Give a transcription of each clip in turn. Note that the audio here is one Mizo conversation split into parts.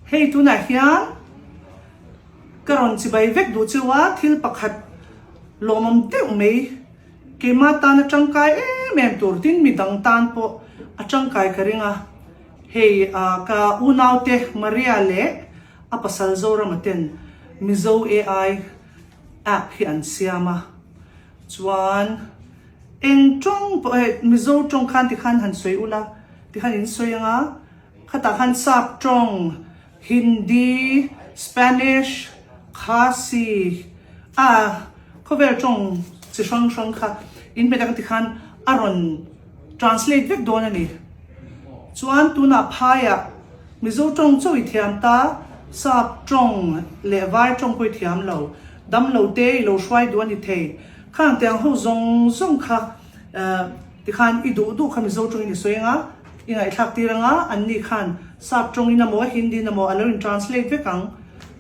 Hei tunah hian ka rawn chibai vek duh cheu a, thil pakhat lawmawm deuh mai keimah tana tangkai em em tur tin midang tan pawh a tangkai ka ring a. Hei ka unaute Maria leh a pasal Zorama ten Mizo AI app hi an siam a, chuan eng tawng pawh hei Mizo tawng khan tikhan han sawi ula tikhan in sawi anga khatah khan Sap tawng, Hindi, Spanish, Khasi a khawvel tawng chi hrang hrang kha in hmet ang tikhan a rawn translate vek dawn a ni. Chuan tunah phaiah Mizo tawng chaw i thiam ta, Sap tawng leh Vai tawng pawh i thiam lo, dam lo te i lo hruai duh a ni thei. Khang tiang ho zawng zawng kha tikhan i duh duh kha Mizo tawngin i sawi anga, i ngaihthlak tir anga, anni khan Sap tawngin emaw Hindi-in emaw a lo in translate vek ang.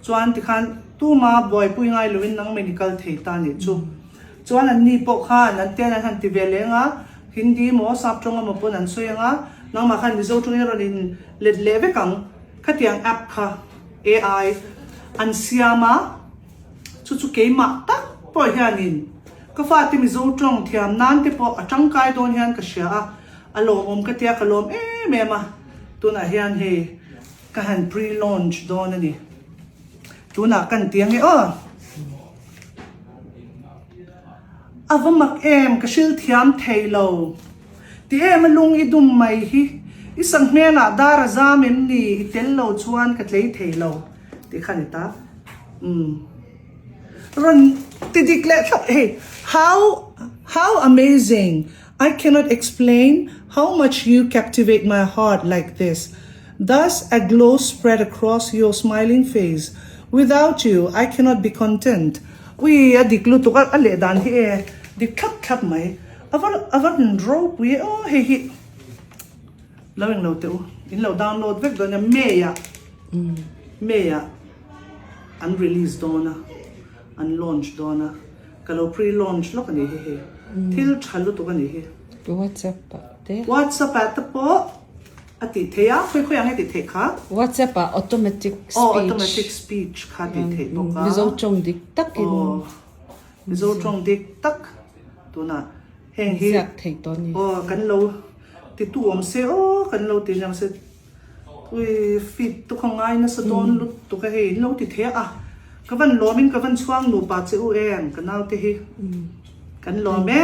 Chuan tikhan tuma buaipui ngai loin nangmah i kal thei ta nih chu. Chuan anni pawh khan an ten an han ti ve leng a, Hindi maw, Sap tawng emaw pawn an sawi ang a, nangmah khan Mizo tawngin a rawn in let leh vek ang. Khatiang app kha AI an siam a, chu chu keimah tak pawh hianin ka fate Mizo tawng thiam nan te pawh a tangkai dawn hian ka hria a, a lawmawm ka tia ka lawm em em a, tunah hian hei ka han pre-launch dawn a ni. Tunah kan ti ange aw. A va mak em, ka hril thiam thei lo. Ti em a lung i dum mai hi, i sanghmelah dar a zam em ni, i tel lo chuan ka tlei thei lo tih kha a ni ta. Umm. Rawn ti dik leh thlap hei, how how amazing, I cannot explain how much you captivate my heart like this. Thus a glow spread across your smiling face. Without you, I cannot be content. Ui, a dik lutuk a, a leh dan hi e, dik thlap thlap mai. A va, a va rawn ropui e aw, hei hi lo englo teh u, in lo download vek dawn nia, May ah, May ah an release dawn a, an launch dawn a. Ka lo pre launch lawk a nih hi hei. Thil tha lutuk a nih hi. WhatsApp ah te. WhatsApp ah te pawh a tih theih a, khawi khawi ang e tih theih kha? WhatsApp ah automatic speech. Aw automatic speech kha tih theih bawk a. Mizo tawng dik tak in. Aw Mizo tawng dik tak tunah heng hi. Ziak theih tawh a ni. Aw kan lo titu awm se aw kan lo ti aniang se. Ui feed tu kha ngai nasa dawn lutuk a hei in lo ti thei a ka van lawm in ka van chhuang nupa che u em ka naute hi kan lawm e.